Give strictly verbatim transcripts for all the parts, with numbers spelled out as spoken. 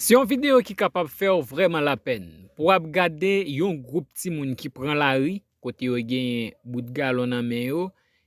Se yon videyo ki kapab fè w vrèman lapèn. Pou w ap gade yon gwoup timoun ki pran lari, kote yo genyen bout galon nan men yo,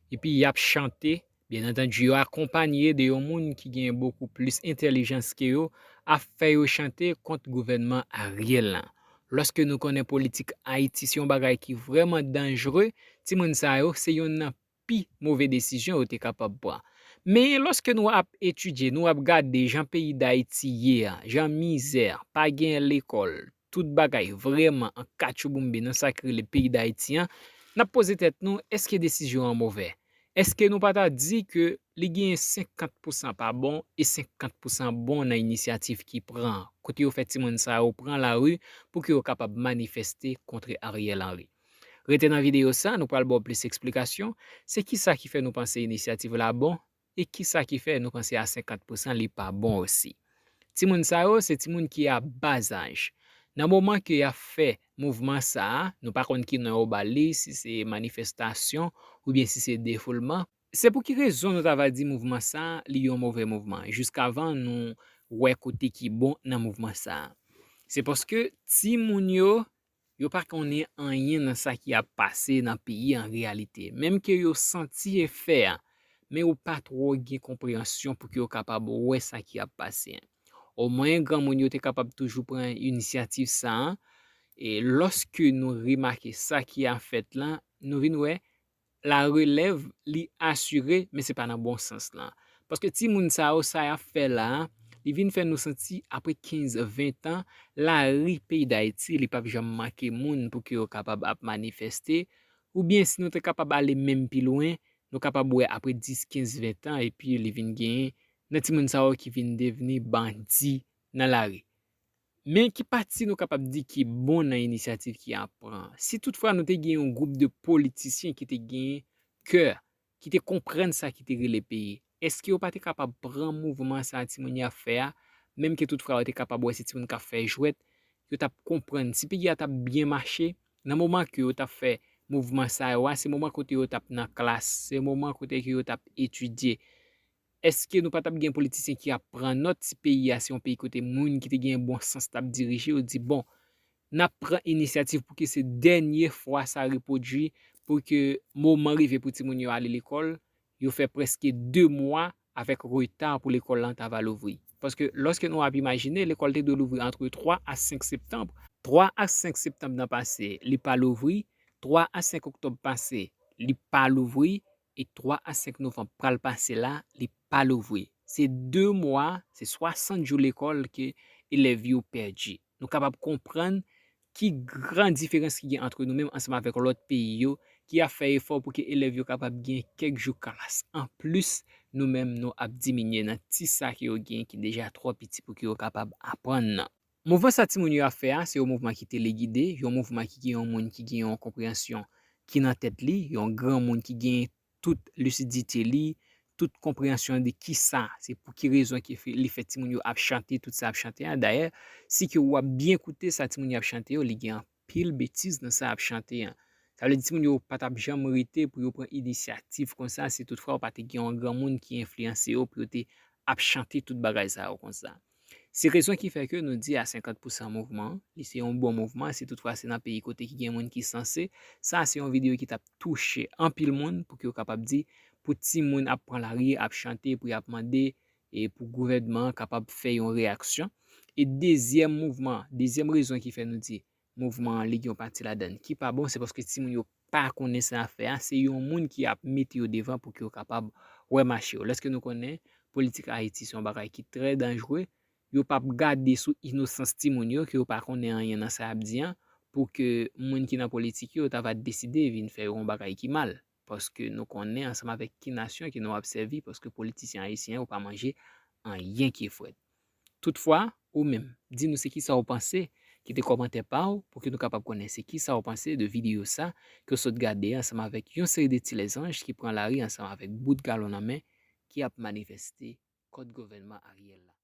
epi y ap chante. Byen antandi, yo akonpanye de yon moun ki gen bokou plis entèlijans ke yo, ap fè yo chante kont gouvènman Ariel lan. Lòske nou konnen politik Ayiti se yon bagay ki vrèman danjre, timoun sa yo se yonn nan pi move desizyon yo te kapab pran. Men lòske nou ap etidye, nou ap gade jan peyi Dayiti ye a, jan mizè, pa gen lekòl, tout bagay vrèman an katchouboumbe nan sa k rele peyi Dayiti an, n ap poze tèt nou, èske desizyon an move? Èske nou pa ta di ke li genyen senkant pousan pa bon e senkant pousan bon nan inisyativ ki pran, kote yo fè timoun sa yo pran lari pou ke yo kapab manifeste kont Ariel Henry? Rete nan videyo sa, nou pral ba w plis eksplikasyon, se kisa ki fè nou panse inisyativ la bon e kisa ki fè nou panse a senkant pousan li pa bon osi. Timoun sa yo se timoun ki a ba zaj. Nan moman ke y ap fè mouvman sa a, nou pa konn ki non yo ba li, si se manifestasyon oubyen si se defoulman. Se pou ki rezon nou ta va di mouvman sa a, li yon move mouvman, jiskavan nou wè kote ki bon nan mouvman sa a? Se paske timoun yo, yo pa konnen anyen nan sa ki ap pase nan peyi an reyalite. Menm ke yo santi efè a, men yo pa twò gen konpreyansyon pou ke yo kapab wè sa ki ap pase an. Omwen, granmoun yo te kapab toujou pran inisyativ sa a. E lòske nou remake sa ki ap fèt la, nou vin wè larelèv, li asire, men se pa nan bon sans lan. Paske timoun sa yo, sa y ap fè la a, li vin fè nou santi apre kenz, ven tan, lari peyi Dayiti, li p ap janm manke moun pou ke yo kapab ap manifeste, oubyen si nou te kapab ale menm pi lwen, nou kapab wè apre dis, kenz, ven tan, epi li vin genyen nan timoun sa yo ki vin devni bandi nan lari. Men ki pati nou kapab di ki bon nan inisyativ ki ap pran? Si toutfwa nou te gen yon gwoup de politisyen ki te gen kè, ki te konprann sa ki te rele peyi, èske yo pa te kapab pran mouvman sa a timoun yo ap fè a, menm ke toutfwa yo te kapab wè se timoun k ap fè jwèt, yo t ap konprann si peyi a t ap byen mache, nan moman ke yo t ap fè mouvman sa yo a, se moman kote yo t ap nan klas, se moman kote ke yo t ap etidye. Èske nou pa t ap gen politisyen ki ap pran nòt si peyi a se yon peyi kote moun ki te gen bon sans t ap dirije yo, di, bon, n ap pran inisyativ pou ke se dènye fwa sa repwodui, pou ke moman rive pou timoun yo ale lekòl, yo fè prèske de mwa avèk reta pou lekòl lan ta va louvri. Paske lòske nou ap imajine, lekòl te dwe louvri antre twa a senk septanm. Twa a senk septanm nan pase, li pa louvri. Twa a senk oktòb pase, li pa louvri. E twa a senk novanm pral pase la, li pa louvri. Se de mwa, se swasant jou lekòl ke elèv yo pèdi. Nou kapab konprann ki gran diferans ki gen antre nou menm ansanm avèk lòt peyi yo ki ap fè efò pou ke elèv yo kapab gen kèk jou klas anplis, nou menm nou ap diminye nan ti sa ke yo gen ki deja twò piti pou ke yo kapab aprann nan. Mouvman sa timoun yo ap fè a, se yon mouvman ki telegide, yon mouvman ki gen yon moun ki gen yon konpreyansyon ki nan tèt li, yon granmoun ki gen tout lisidite li, tout konpreyansyon de kisa, se pou ki rezon ki fè, li fè timoun yo ap chante tout sa ap chante a. Dayè, si ke w ap byen koute sa timoun yo ap chante yo, li gen anpil betiz nan sa ap chante an. Sa vle di timoun yo pa t ap janm rete pou yo pran inisyativ konsa si toutfwa yo pa te gen yon granmoun ki enfliyanse yo pou yo te ap chante tout bagay sa yo konsa. Se rezon ki fè ke nou di a senkant pousan mouvman an, li se yon bon mouvman, si toutfwa se nan peyi kote ki gen moun ki sanse, sa se yon videyo ki t ap touche anpil moun pou ke yo kapab di, pou timoun ap pran lari, ap chante, pou y ap mande, e pou gouvènman an kapab fè yon reyaksyon. E dezyèm mouvman, dezyèm rezon ki fè nou di mouvman an, li gen yon pati ladan l ki pa bon, se paske timoun yo pa konnen sa y ap fè a, se yon moun ki ap mete yo devan pou ke yo kapab wè mache yo. Lèske nou konnen politik Ayiti se yon bagay ki trè danjre, yo p ap gade sou inosans timoun yo, ke yo pa konnen anyen nan sa y ap di an, pou ke moun ki nan politik yo, ta va deside vin fè yo yon bagay ki mal. Paske nou konnen ansanm avèk ki nasyon ke nou ap sèvi, paske politisyen ayisyen yo pa manje anyen ki frèt. Toutfwa, ou menm, di nou se kisa w panse, kite kòmantè pa w pou ke nou kapab konnen se kisa w panse de videyo sa ke w sot gade ansanm avèk yon seri de ti lèzanj ki pran lari ansanm avèk bout galon nan men ki ap manifeste kont gouvènman Ariel la.